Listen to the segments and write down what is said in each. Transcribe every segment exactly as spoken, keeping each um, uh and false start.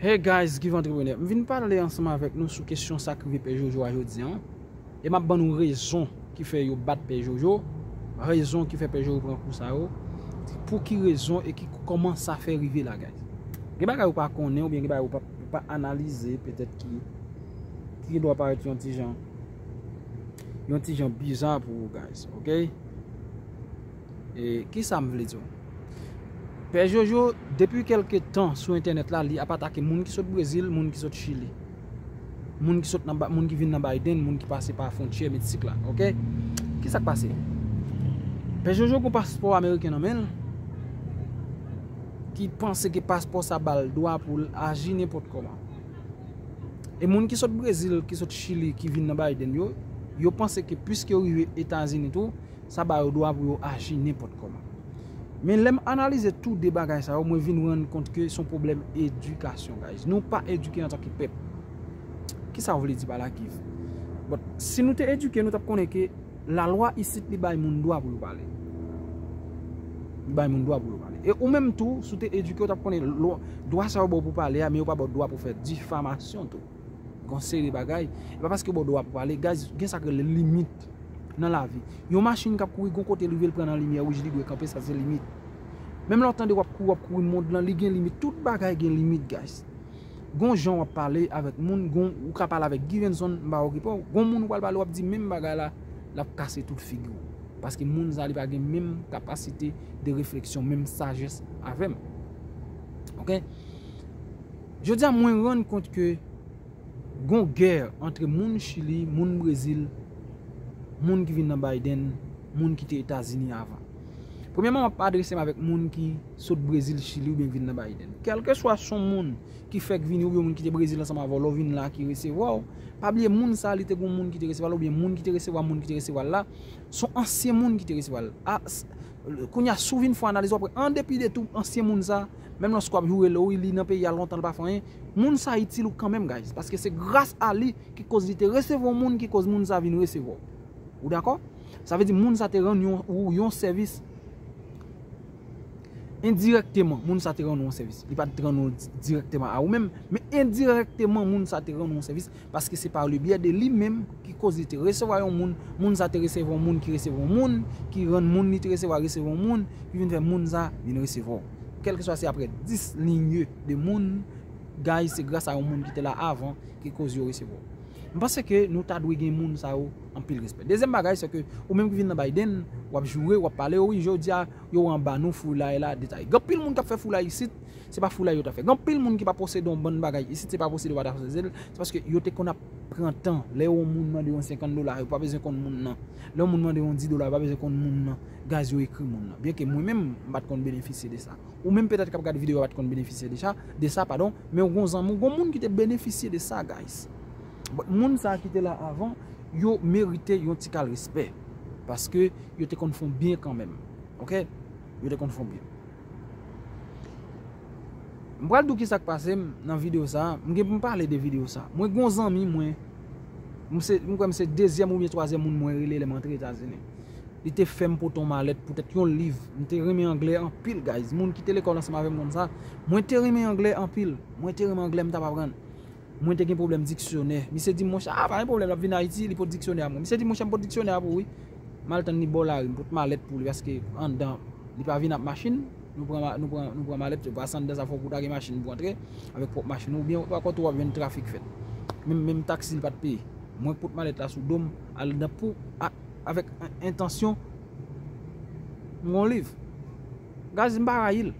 Hey guys, Give Entrepreneur. M vin pale ansanm avèk nou sou kesyon sa k rive Pè Jojo a jodi an. E m ap ban nou rezon ki fè yo bat Pè Jojo, rezon ki fè Pè Jojo pran kou sa yo, pou ki rezon e ki kòman sa fè rive la, guys. Gen bagay ou pa konnen oubyen gen bagay ou pa, ou pa analize, petèt ki, ki gen dwa parèt yon ti jan, yon ti jan biza pou ou, guys, ok? E kisa m vle di w? Pè Jojo, depi kèlke tan sou entènèt la, li ap atake moun ki sot Brezil, moun ki sot Chili, moun ki sot nan, moun ki vin nan Biden, moun ki pase pa fwontyè Meksik la, ok? Kisa k pase? Pè Jojo gon paspò ameriken nan men l, ki panse ke paspò sa ba l dwa pou l aji nenpòt kòman. E moun ki sot Brezil, ki sot Chili, ki vin nan Biden yo, yo panse ke piske yo rive Etazini tou, sa ba yo dwa pou yo aji nenpòt kòman. Men lè m analize tou de bagay sa yo, mwen vin rann kont ke se yon pwoblèm edikasyon, guys. Nou pa edike antanke pèp. Kisa w vle di pa la, Give? Bon, si nou te edike, nou t ap konnen ke lalwa isit li bay moun dwa pou yo pale. Li bay moun dwa pou yo pale. E ou menm tou, si w te edike, ou t ap konnen dwa sa yo ba w pou pale a, men yo pa ba w dwa pou fè difamasyon tou. Gon seri bagay. E pa paske yo ba w dwa pou pale, guys, gen sa k rele limit nan lavi. Yon machin k ap kouri gon kote, li rive l pran nan limyè wouj, li dwe kanpe, sa se limit. Menm lè w tande w ap kouri, w ap kouri mond lan, li gen limit. Tout bagay gen limit, guys. Gon jan w ap pale avèk moun, gon, ou ka pale avèk Givenson, m pa okipe w. Gon moun ou pral pale, w ap di menm bagay la, l ap kase tout figi w. Paske moun sa, li pa gen menm kapasite de refleksyon, menm sajès avè m. Ok? Jodi a, mwen rann kont ke gon gè antre moun Chili, moun Brezil, moun ki vin nan Biden, moun ki te Etazini avan. Premyèman, m ap adrese m avèk moun ki sot Brezil, Chili oubyen vin nan Biden. Kèlkeswa se yon moun ki fèk vini oubyen moun ki te Brezil ansanm avè w, lè w vin la ki resevwa w, pa bliye moun sa, li te gon moun ki te resevwa l oubyen moun ki te resevwa moun ki te resevwa l la, se yon ansyen moun ki te resevwa l. A, s-, kounye a, si w vin fè analiz, w ap wè, an depi de tou ansyen moun sa, menm lòske w ap joure l, wi, li nan peyi a lontan, l pa fè anyen, moun sa itil ou kanmenm, guys, paske se gras a li ki koz li te resevwa yon moun, ki koz moun sa vin resevwa w. Ou dakò? Sa vle di moun sa te rann yon, ou yon sèvis endirèkteman. Moun sa te rann ou yon sèvis. Li pa t rann ou di-, dirèkteman a ou menm, men endirèkteman moun sa te rann ou yon sèvis, paske se pa le byè de li menm ki koz li te resevwa yon moun, moun sa te resevwa yon moun ki resevwa yon moun, ki rann moun li te resevwa resevwa yon moun, ki vin fè moun sa vin resevwa w. Kèlkeswa se apre dis linye de moun, guys, se gras a yon moun ki te la avan ki koz yo resevwa w. M panse ke nou ta dwe gen moun sa yo anpil respè. Dezyèm bagay, se ke ou menm ki vin nan Biden, w ap joure, w ap pale, wi, jodi a, yo anba nou, foulay la, detay. Gen anpil moun k ap fè foulay isit, se pa foulay yo ta fè. Gen anpil moun ki pa posede yon bann bagay isit, se pa posede yo pa ta posede l, se paske yo te konn ap pran tan. Lè yon moun mande yon senkant dola, yo pa bezwen konn moun nan. Lè yon moun mande yon dis dola, yo pa bezwen konn moun nan. Guys, yo ekri moun nan. Byenke mwen menm, m pa t konn benefisye de sa. Ou menm petèt k ap gade videyo a pa t konn benefisye de sa, de sa, padon, men w gon zanmi w, gon moun ki te benefisye de sa, guys. But moun sa ki te la avan, yo merite yon ti kal respè. Paske yo te konn fè w byen kanmenm. Ok? Yo te konn fè w byen. M pral di w kisa k pase m nan videyo sa a. M gen pou m pale de videyo sa a. Mwen gon zanmi mwen, m se, m kwè m se dezyèm oubyen twazyèm moun mwen rele lè m antre Etazini. Li te fè m pote yon malèt poutèt yon liv. M te renmen anglè anpil, guys. Moun ki te lekòl ansanm avè m konn sa. Mwen te renmen anglè anpil. Mwen te renmen anglè, m t ap aprann. Mwen te gen pwoblèm diksyonè. Misye di m, monchè, a, pa gen pwoblèm, l ap vin Ayiti, li pote diksyonè a pou mwen. Misye di, monchè, m pote diksyonè a pou ou, wi. M al tann li bò lari, m pote malèt pou li, paske anndan, li pa vin ak machin. Nou pran, nou pran, nou pran malèt, paske anndan sa fòk ou ta gen machin pou antre, avèk pwòp machin ou, oubyen pa kont ou w ap jwenn trafik fèt. Menm, menm taksi li pa t peye. Mwen k pote malèt la sou do m, al nan pou, a, avèk en-, entansyon m gon liv. Guys, m pa rayi l.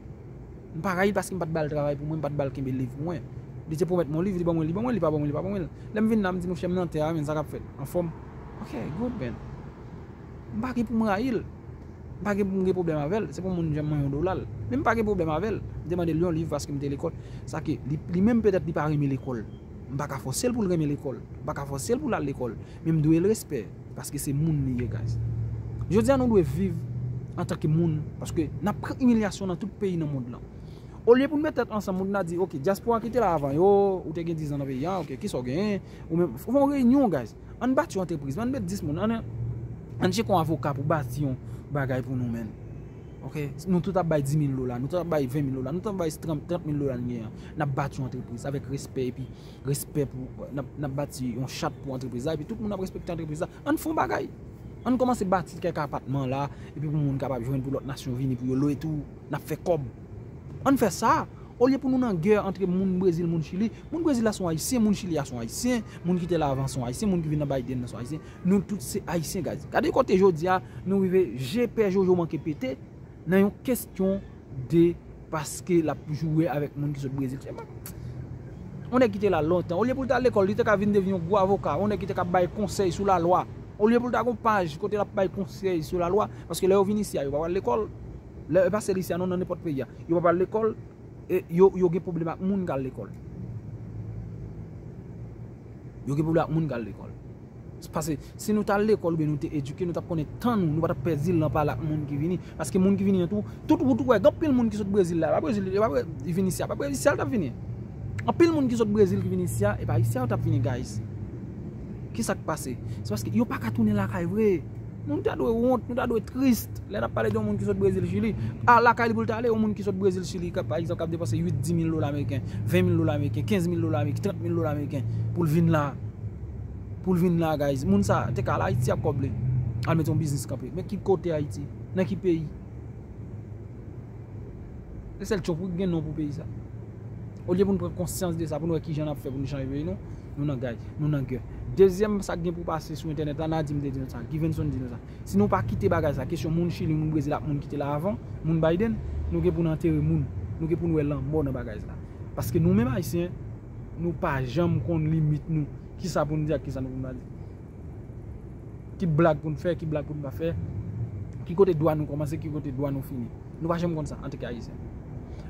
M pa rayi l paske m pa t ba l travay pou mwen, m pa t ba l kenbe liv pou mwen. Li te pwomèt mwen liv, li ban mwen, li ban mwen, li pa ban mwen, li pa ban mwen l. Lè m vin la, m di, monchè, m nan tè a, men sa k ap fèt? Anfòm? Ok, good, man. M pa gen pou m rayi l. M pa gen pou m gen pwoblèm avè l. Se pou moun janm mwen yon dola l. Men m pa gen pwoblèm avè l. M te mande l yon liv paske m te lekòl. Sa ke li, li menm petèt li pa renmen lekòl. M pa ka fòse l pou l renmen lekòl. M pa ka fòse l pou l al lekòl. Men m dwe l respè. Paske se moun li ye, guys. Jodi a, nou dwe viv antanke moun. Paske n ap pran imilyasyon nan tout peyi nan mond lan. Olye pou n met tèt ansanm, moun nan di, ok, dyaspora ki te la avan yo, ou te gen diz an nan peyi a, ok, kisa w genyen? Ou menm, fè yon reyinyon, guys. Ann bati yon antrepriz, ann met dis moun, ann, ann tcheke yon avoka pou bati yon bagay pou nou, menm. Ok, nou tout ap bay dis mil dola, nou tout ap bay ven mil dola, nou tout ap bay trant mil dola n genyen an. N ap bati yon antrepriz avèk respè epi respè pou, n ap, n ap bati yon chat pou antrepriz la epi tout moun ap respekte antrepriz la. Ann fè yon bagay. Ann kòmanse bati kèk apatman la epi pou moun kapab jwenn, pou lòt nasyon vini pou yo lwe tou. N ap fè kòb. Ann fè sa. Olye pou nou nan gè antre moun Brezil, moun Chili, moun Brezil la se yon Ayisyen, moun Chili a se yon Ayisyen, moun ki te la avan se yon Ayisyen, moun ki vin nan Biden nan se yon Ayisyen. Nou tout se Ayisyen, guys. Gade kote jodi a nou rive, je pè Jojo manke pete nan yon kesyon de paske l ap joure avèk moun ki sot Brezil. Se pa yon nèg ki te la lontan. Olye pou l ta al lekòl, li te ka vin devni yon gwo avoka, yon nèg ki te ka bay konsèy sou lalwa. Olye pou l ta gon paj kote l ap bay konsèy sou lalwa, paske lè yo vin isi a, yo pa pral lekòl. Lè yo pase isi a, non, nan nenpòt peyi a, yo pa pral lekòl. E yo, yo gen pwoblèm ak moun k al lekòl. Yo gen pwoblèm ak moun k al lekòl. Paske si nou t al lekòl oubyen nou te edike, nou t ap konnen tan nou, nou pa t ap pèdi l nan pale ak moun ki vini. Paske moun ki vini an tou, tout wout ou wè, gen anpil moun ki sot Brezil la, pa Brezil, e pa Bre-, li vin isi a, pa Brezil, isi a l t ap vini. Anpil moun ki sot Brezil ki vin isi a, e pa isi a yo t ap vini, guys. Kisa k pase? Se paske yo pa ka tounen lakay vre. Nou ta dwe wont, nou ta dwe tris. Lè n ap pale de yon moun ki sot Brezil, Chili, a lakay li pou l ta ale, yon moun ki sot Brezil, Chili, k ap, pa egzanp, k ap depanse uit, dis mil dola ameriken, ven mil dola ameriken, kenz mil dola ameriken, trant mil dola ameriken, pou l vin la. Pou l vin la, guys. Moun sa te ka al Ayiti ak kòb li, al mete yon biznis kanpe. Men ki kote Ayiti? Nan ki peyi? Se sèl Trump wi ki gen non pou peyi sa. Olye pou nou pran konsyans de sa, pou nou wè kijan n ap fè pou nou chanje peyi nou, nou nan gay, nou nan gè. Dezyèm, sa k gen pou pase sou entènèt la, Nadim te di nou sa, Givenson di nou sa. Si nou pa kite bagay sa, kesyon moun Chili, moun Brezil ak moun ki te la avan, moun Biden, nou gen pou n antere moun. Nou gen pou n wè lanmò nan bagay sa. Paske nou menm Ayisyen, nou pa janm konn limit nou. Kisa pou n di ak kisa nou pou n pa di. Ki blag pou n fè, ki blag pou n pa fè. Ki kote dwa nou kòmanse, ki kote dwa nou fini. Nou pa janm konn sa, antanke Ayisyen.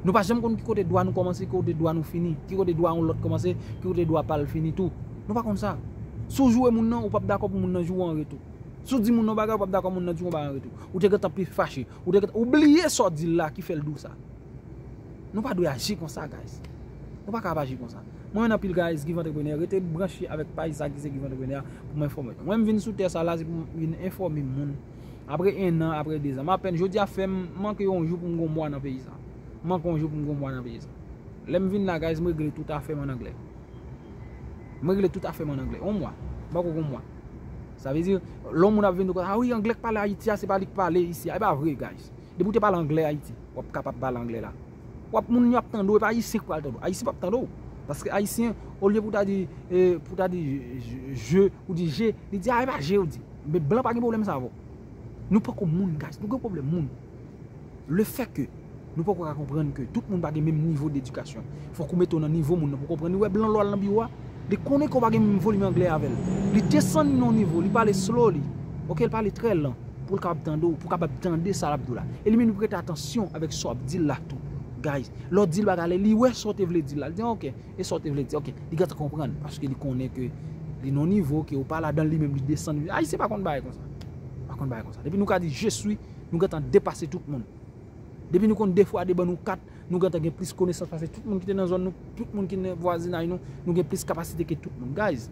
Nou pa janm konn ki kote dwa nou kòmanse, ki kote dwa nou fini. Ki kote dwa yon lòt kòmanse, ki kote dwa pa l fini tou. Nou pa konn sa. Si w joure moun nan, ou p ap dakò pou moun nan joure w an retou. Si w di moun nan yon bagay, ou p ap dakò moun nan di w yon bagay an retou. Ou te gentan pi fache. Ou te gentan, ou bliye sa w di l la ki fè l di w sa. Nou pa dwe aji konsa, guys. Nou pa ka ap aji konsa. Mwen menm anpil, guys, Give Entrepreneur, rete branche avèk paj sa ki se Give Entrepreneur pou mwen enfòme nou. Mwen m vin sou tè sa la, se pou m vin enfòme moun. Apre en an, apre de zan, m apèn, jodi a fè m manke yon jou pou m gon mwa nan peyi sa. M manke yon jou pou m gon mwa nan peyi sa. Lè m vin la, guys, m regle tout afè m an anglè. M regle tout afè m an anglè. Yon mwa. M poko gon mwa. Sa vle di, lè yon moun ap vin di w konsa, a wi, anglè k pale Ayiti a, se pa li k pale isi a. E pa vre, guys. Depi w te pale anglè Ayiti, w ap kapab pale anglè la. W ap moun yo ap tande w, e pa Ayisyen k pral tande w. Ayisyen p ap tande w. Paske Ayisyen, olye pou w ta di, e, pou w ta di je, je, ou di je, li di, a, e pa je ou di. Men blan pa gen pwoblèm sa avè w. Nou poko moun, guys. Nou gen pwoblèm moun. Le fè ke nou poko ka konprann ke tout moun pa gen menm nivo dedikasyon. Fòk ou mete w nan nivo moun nan pou konprann li. Ou wè blan lè w al nan biwo a, li konnen ke w pa gen menm volim anglè avè l. Li desann li nan yon nivo, li pale slowly. Ok, li pale trè lan pou l kapab tande w, pou w kapab tande sa l ap di w la. E li menm li prete atansyon avèk sa w ap di l la tou. Guys, lè w di l bagay la, li wè sa w te vle di l la. Li di, "Ah, ok, e sa w te vle di, ok." Li gentan konprann, paske li konnen ke li nan yon nivo ke w pa ladan l, li menm li desann. Ayisyen pa konn bagay konsa. Pa konn bagay konsa. Depi nou ka di, "Je suis", nou gentan depase tout moun. Depi nou konn de fwa de ban nou kat, nou gentan gen plis konesans pase tout moun ki te nan zòn nou, tout moun ki nan vwazinay nou, nou gen plis kapasite ke tout moun. Guys,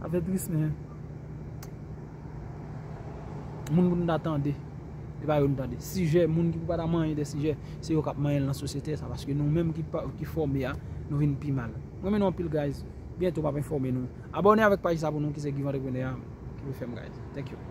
sa fè tris, men moun pou nou ta tande, e pa yo nou tande. Sijè, moun ki pou pa ta manyen de sijè, se yo k ap manyen l nan sosyete sa, paske nou menm ki pa, ki fòme a, nou vin pi mal. Mwen renmen nou anpil, guys. Byento m ap enfòme nou. Abòne avèk paj sa pou nou ki se Give Entrepreneur a, ki pou fè m, guys. Thank you.